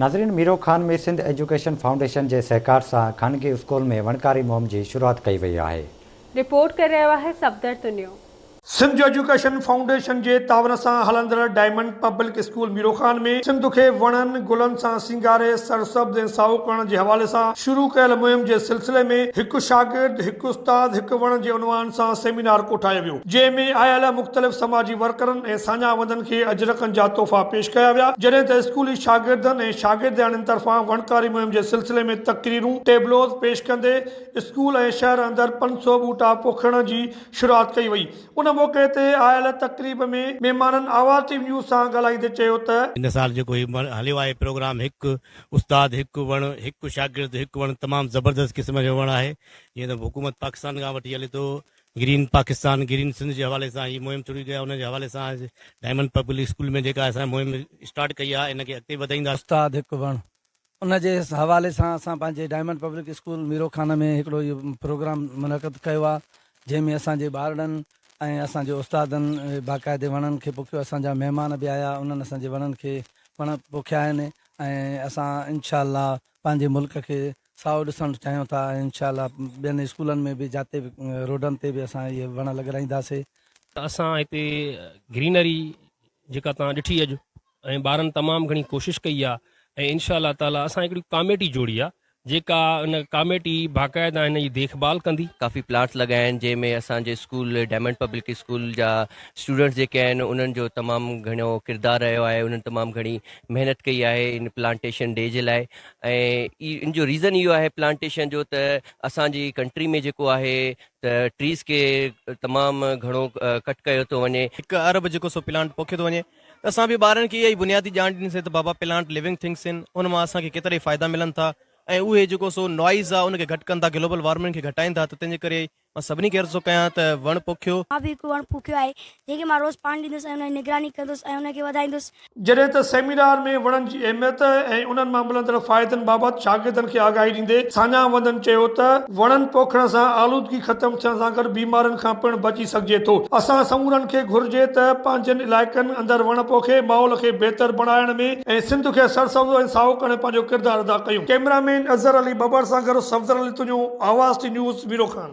ناظرين ميرو Khan ۾ Sindh education foundation جي سهڪار سان خانگي اسڪول ۾ وڻڪاري مهم جي شروعات ڪئي وئي آهي. رپورٽ ڪري رهيو آهي صفدر تنيو. سنڌ ايجوڪيشن فائونڊيشن جي تعاون سان هلندڙ diamond public school Miro Khan ۾ Sindh کي وڻن گلن سان سينگاري سرسبز ۽ سائو ڪرڻ جي حوالي سان شروع ڪيل مهم جي سلسلي ۾ هڪ شاگرد هڪ استاد هڪ وڻ جي عنوان سان سيمينار ڪوٺايو ويو. جنهن ۾ آيل مختلف سماجي ورڪرن ۽ ساڃاهه وندن کي اجرڪن جا تحفا پيش ڪيا ويا، جڏهن ته اسڪولي شاگردن ۽ شاگردياڻين طرفان وڻڪاري مهم جي سلسلي ۾ تقريرون، ٽيبلوز پيش ڪندي اسڪول ۽ شهر اندر 500 ٻوٽا پوکڻ جي شروعات ڪئي وئي. ان موقعي تي آيل تقريب ۾ مهمانن آواز ٽي وي نيوز سان ڳالهائيندي چيو ته. هن سال جيڪو هي هليو آهي پروگرام هڪ استاد هڪ وڻ هڪ شاگرد هڪ وڻ تمام زبردست قسم جو وڻ آهي جيئن ته حڪومت پاڪستان کان وٺي هلي ٿو گرين پاڪستان گرين سنڌ جي حوالي سان هي مهم شروع ڪئي آهي ان جي حوالي سان اڄ ڊائمنڊ پبلڪ اسڪول ۾ جيڪا اسان مهم اسٽارٽ ڪئي آهي ان کي اڳتي وڌائينداسين. استاد هڪ وڻ ان جي حوالي سان اسان پنهنجي diamond public school Miro Khan ۾ هڪڙو اهو پروگرام منعقد ڪيو آهي جنهن ۾ اسان جي ٻارڙن ۽ اسان جي استادن باقاعدي وڻن کي پوکيو اسان جا مهمان به آيا انهن اسان جي وڻن کي وڻ پوکيا آهن ۽ اسان انشاء الله پنهنجي ملڪ کي سائو ڏسڻ چاهيون ٿا ۽ انشاء الله ٻين اسڪولن ۾ به جاتي به روڊن تي به اسان اهي وڻ لڳرائينداسي. اسان هتي گرينري جيڪا توهان ڏٺي اڄ ۽ ٻارن تمام گهڻي ڪوشش ڪئي آ ۽ انشاء الله تعالي اسان هڪڙي ڪاميٽي جوڙي آ جيڪا ان ڪاميٽي باقاعده هن جي ديک ڀال ڪندي. ڪافي پلانٽس لڳايا آهن جنهن ۾ اسان جي اسڪول ڊائمنڊ پبلڪ اسڪول جا اسٽوڊنٽس جيڪي آهن انهن جو تمام گهڻو ڪردار رهيو آهي انهن تمام گهڻي محنت ڪئي آهي ان پلانٽيشن ڊي جي لاء ۽ ان جو ريزن اهو آهي پلانٽيشن جو ته اسان جي ڪنٽري ۾ جيڪو آهي ته ٽريز کي تمام گهڻو ڪٽ ڪيو ٿو وڃي. هڪ ارب جيڪو سو پلانٽ پوکيو ٿو وڃي ته اسان به ٻارن کي اها ئي بنيادي ڄاڻ ڏني سي ته بابا پلانٽ لونگ ٿنگس آهن ان مان اسان کي ڪيترا ئي فائدا ملن ٿا ۽ اهي جيڪو سو نوائز آهي ان کي گهٽ ڪن ٿا گلوبل وارمنگ کي گهٽائين ٿا ته تنهن جي ڪري مان سڀني کي عرض ٿو ڪيان ته وڻ پوکيو. مان به هڪ وڻ پوکيو آهي، جنهن کي مان روز پاڻي ڏيندس ۽ ان جي نگراني ڪندس ۽ ان کي وڌائيندس. جڏهن ته سيمينار ۾ وڻن جي اهميت ۽ انهن مان ملندڙ فائدن بابت شاگردن کي آگاهي ڏيندي ساڃاهه وندن چيو ته وڻن پوکڻ سان آلودگي ختم ٿيڻ سان گڏ بيمارين کان پڻ بچي سگهجي ٿو اسان سمورن کي گهرجي ته پنهنجن علائقن اندر وڻ پوکي ماحول کي بهتر بڻائڻ ۾ ۽ سنڌ کي سرسبز ۽ سائو ڪرڻ ۾ پنهنجو ڪردار ادا ڪيون ڪئميرا مين اظهر علي ٻٻر سان گڏ صفدر علي تنيو آواز ٽي نيوز ميرو خان.